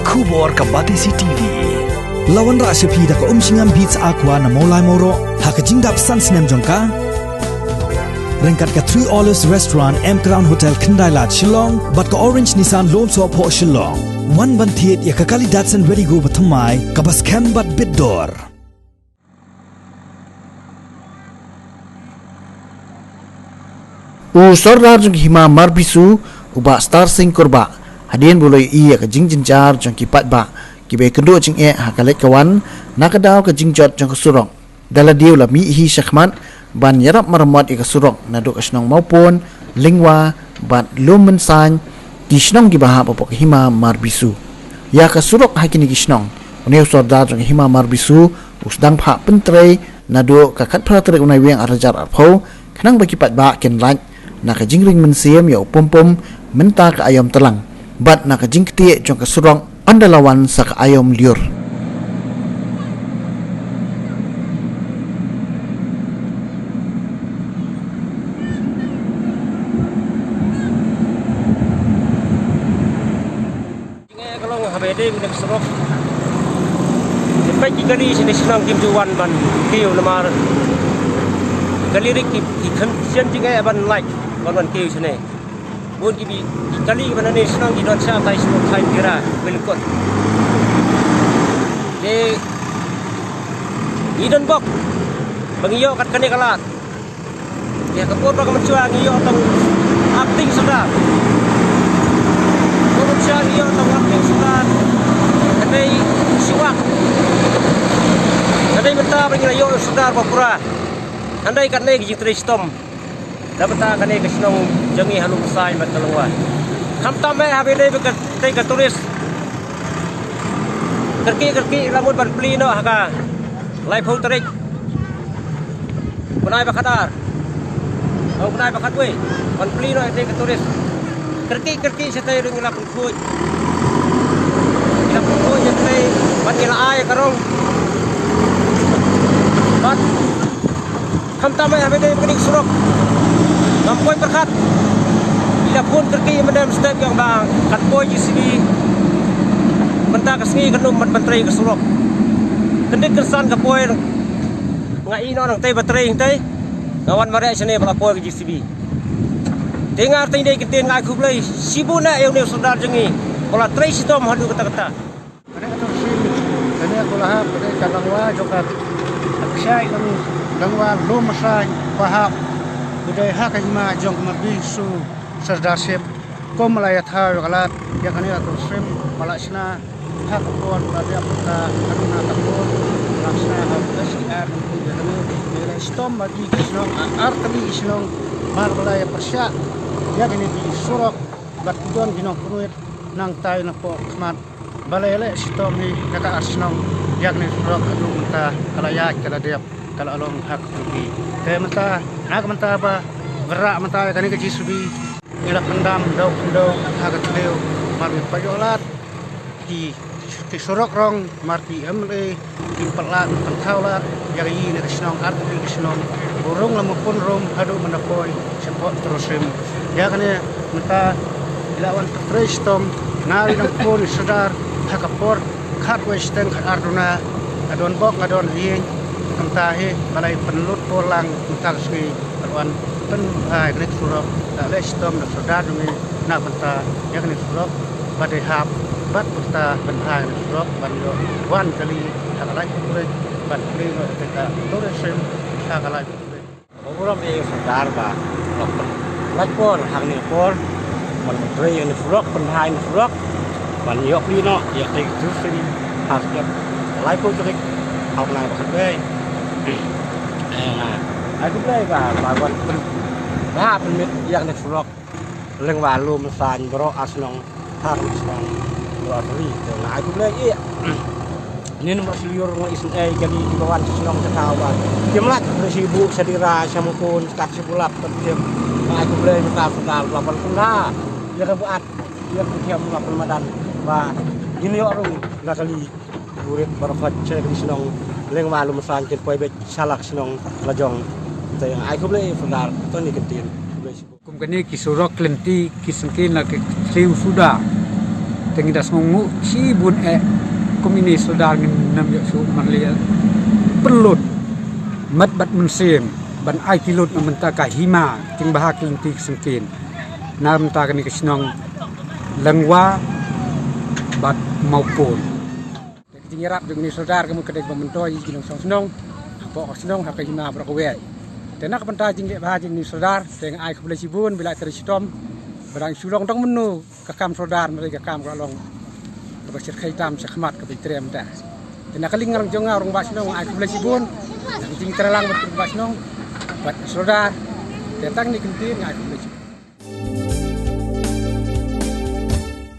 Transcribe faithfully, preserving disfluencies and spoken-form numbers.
Khubor ka Batesi T V. La wanrah sha phi da ka Umshngam Beats Aqua na Mawlai Mawroh ha ka jingdap san snem jong ka. Ryngkat ka Three Olives Restaurant, M Crown Hotel, Khyndai Lad, Shillong, bad ka Orange Nissan Lumsohphoh, Shillong. Wan ban thied ïa ka kali Datsun Redi-GO bathymmai kaba skhem bad bit dor. U Sordar jong ka Hima Marbisu, u Bah Star Singh Kurbah, hadien ba u la ïohi ïa ka jingjynjar jong ki paidbah kiba ïakynduh jingeh ha ka leit ka wan na ka daw ka jingjot jong ka surok, da lade u la mih hi shakhmat ban ïarap maramot ïa ka surok naduh ka shnong Mawpon, Lyngwa bad Lumsain, ki shnong kiba hap hapoh ka Hima Marbisu. Ïa ka surok ha kine ki shnong, une u Sordar jong ka Hima Marbisu u sdang phah pyntrei naduh ka khatphra tarik u Naiwieng arhajar arphew, khnang ba ki paidbah kin lait na ka jingring mynsiem ïa u pumpum mynta ka aïom tlang, bad na ka jingktieh jong ka surok ynda la wan sa ka aïom lyiur. Jingeh ka long haba ïadei bad ka surok. Ki peit ki kali shane shnong kim ju wan ban kiew namar ki kali rit ki, ki khlem shem jingeh ban lait ban wan kiew shane. Bun ki bi, ki kali kiba na ne shnong ki don sha tai shnong tai pira bilkot. Te ngi don bok ba ngi ïoh kat kane ka lad. Ïa ka por ba ka mynshuwa ngi ïoh tang acting sordar. Ka por mynshuwa ngi ïoh tang acting sordar. Hynrei shuwa, hynrei mynta ba ngi la ïoh sordar ba pura. Hynrei katne ka jingtrei shitom. Da bynta kane ka shnong jong ngi ha Lumsain bad ka Lyngwa. Khamtam eh haba ïadei bad ka, tei ka tourist. Kyrkieh kyrkieh la mut ban plie noh ha ka laiphew tarik. Bnai ba khatar. Oh, bnai ba khatwei. Ban plie noh ïa ka tourist. Kyrkieh kyrkieh shatei ruh ngi la pynkhuid. Ngi la pynkhuid shatei bad ngi la ai ka rong. Bad khamtam eh haba ïadei bad kane ka surok. Ngam poi pyrkhat. Ngi la phone kyrkieh ïa u M D M step ïa ba kan poi J C B. Mynta ka sngi kan ym ban pyntrei ka surok. Kyndit kynsan ka poi. Nga ïeh noh nangtei ba trei hangtei. Nga wan mareh shane ba la poi ka J C B. Te nga artei dei kyntien nga ai khublei shibun eh ïa une u sordar jong ngi ba la trei shitom haduh katta katta. Kane ka tourist, kane ka la hap, kane ka Lyngwa jong ka, ka kshaid Lyng-, Lyngwa Lumsain ba hap. U dei ha ka hima jong ka Marbisu Sirdarship. Kum ba la ïathaw ïa ka lad ïa kane ka tourist ba la shna ha ka por ba la dep ka, ka duna ka por ba la shna ha ka S D R. Ïa kane ïa kane shitom ba ki shnong, a, artylli ki shnong mar ba la ïa pyrshah ïa kane ki surok bad ki don ki nongkynroi nangtai napoh khmat. Balei leh shitom hi kata ar shnong ïa kane surok haduh mynta ka la ïaid ka la dep ka la long ha ka pyrdi. Te mynta na ka mynta ba wanrah mynta ïa kane ka J C B ngi la pyndam dewkyndew ha ka thliew mar ngin pynïoh lad ki, ki surok rong mar ki M L A. Kim pat lad, kim pat thaw lad ïa ka ïing ne ka shnong, ar tylli ki shnong. Ba rung la mapun rum haduh ban da poi shapoh Tyrosrim. Ïa kane mynta ki la wan pyntrei shitom, nga ruh dang phone ïa u Sordar ha ka por khatwei shiteng khatar duna, nga don bok nga don ha ïing. Kumta hi ba la pynlut por lang mynta ka sngi. Ka la wan pynbha ïa kane ka surok, la leh shitom da u Sordar jong ngi na ka bynta ïa kane ka surok ba dei hap bad bynta pynbha ïa kane ka surok ban ïoh wan kali ha ka laiphew tarik ban plie noh ïa ka tourist ha ka laiphew tarik. Ka burom ïa u Sordar ba la pynlait por ha kane ka por ban pyntrei ïa kane ka surok, pynbha ïa kane ka surok ban ïoh plie noh ïa ka tourist ha ka laiphew tarik ha u bnai ba khatwei. Ai khublei ba, ba wan pynbha pynmih ïa kane ka surok Lyngwa Lumsain baroh ar shnong, ha ka shnong baroh ar ri. Te nga ai khublei ïa nin ba shlur nga isynei kali kiba wan sha shnong sha thaw ba kim lait, ba shu buh sha Dira, sha Mawpon, sha Kat, sha Bulap, ba kim. Nga ai khublei mynta Sordar ba la pynbha ïa ka buaid, ïa ka buaid ba la pynmadan ba ngin ïoh rung na kali. Burit baroh khoit sha kali shnong Lyngwa Lumsain kin poi beit sha la ka shnong la jong. Te nga ai khublei Sordar, to ni kin tin. Khublei shibun. Kum kane ki surok lynti ki syngkien la ki thliew suda. Te ngi da sngewnguh shibun eh kum ine i sordar ngin nym ïoh shuh marlieh pynlut met bad mynsiem ban aiti lut na bynta ka hima, jingbha ki lynti ki syngkien na bynta kane ka shnong Lyngwa bad Mawpun. Te ka jingïarap jong ine i sordar ka mut ka dei kaba myntoi ïa ki nongshong shnong hapoh ka shnong ha ka hima baroh kawei. Te na ka bynta jingleh bha jong ine i sordar te nga ai khublei shibun, ba la trei shitom ba dang shu long tang mynno ka kam sordar, mynta ka kam ka long kaba shyrkhei tam shakhmat kaba trei mynta. Te na ka liang jong nga u rangbah shnong ai khublei shibun na ka jingtreilang bad u rangbah shnong bad sordar. Te tang ine i kyntien nga ai khublei shibun.